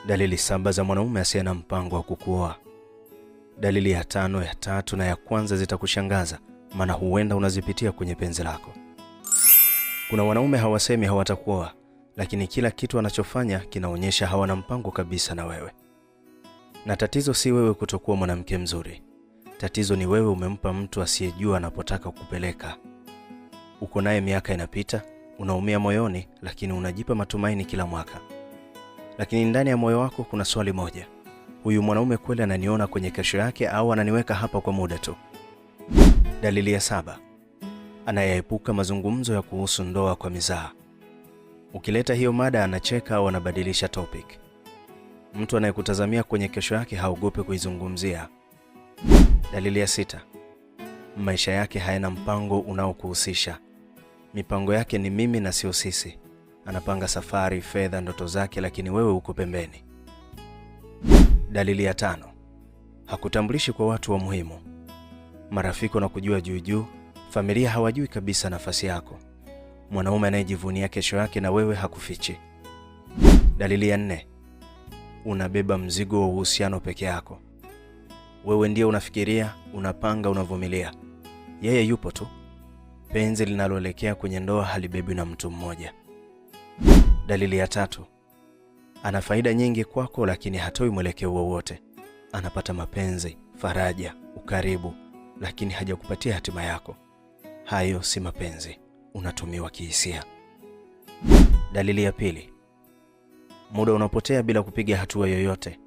Dalili saba za mwanaume asiye na mpango wa kukuoa. Dalili ya tano, ya tatu na ya kwanza zitakushangaza, maana huenda unazipitia kwenye penzi lako. Kuna wanaume hawasemi hawatakuoa, lakini kila kitu wanachofanya kinaonyesha hawana mpango kabisa na wewe. Na tatizo si wewe kutokuwa mwanamke mzuri, tatizo ni wewe umempa mtu asiyejua anapotaka kukupeleka. Uko naye miaka inapita, unaumia moyoni, lakini unajipa matumaini kila mwaka. Lakini ndani ya moyo wako kuna swali moja: huyu mwanaume kweli ananiona kwenye kesho yake au ananiweka hapa kwa muda tu? Dalili ya saba, anayeepuka mazungumzo ya kuhusu ndoa kwa mizaa. Ukileta hiyo mada anacheka au anabadilisha topic. Mtu anayekutazamia kwenye kesho yake haogopi kuizungumzia. Dalili ya sita, maisha yake hayana mpango unaokuhusisha. Mipango yake ni mimi na sio sisi. Anapanga safari, fedha, ndoto zake, lakini wewe uko pembeni. Dalili ya tano, hakutambulishi kwa watu wa muhimu. Marafiki wanakujua juu juu, familia hawajui kabisa nafasi yako. Mwanaume anayejivunia kesho yake na wewe hakufichi. Dalili ya nne, unabeba mzigo wa uhusiano peke yako. Wewe ndiye unafikiria, unapanga, unavumilia. Yeye yupo tu. Penzi linaloelekea kwenye ndoa halibebwi na mtu mmoja. Dalili ya tatu, ana faida nyingi kwako, lakini hatoi mwelekeo wowote. Anapata mapenzi, faraja, ukaribu, lakini hajakupatia hatima yako. Hayo si mapenzi, unatumiwa kihisia. Dalili ya pili, muda unapotea bila kupiga hatua yoyote.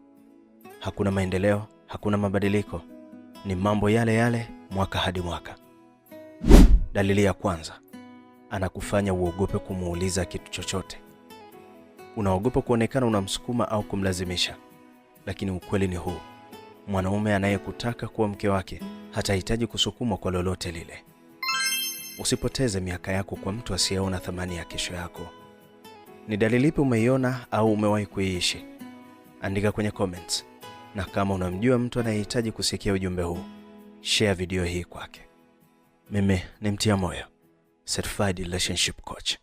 Hakuna maendeleo, hakuna mabadiliko, ni mambo yale yale mwaka hadi mwaka. Dalili ya kwanza, anakufanya uogope kumuuliza kitu chochote. Unaogopa kuonekana unamsukuma au kumlazimisha, lakini ukweli ni huu: mwanaume anayekutaka kuwa mke wake hatahitaji kusukumwa kwa lolote lile. Usipoteze miaka yako kwa mtu asiyeona thamani ya kesho yako. Ni dalili ipi umeiona au umewahi kuiishi? Andika kwenye comments, na kama unamjua mtu anayehitaji kusikia ujumbe huu, share video hii kwake. Mimi ni Mtia Moyo, certified relationship coach.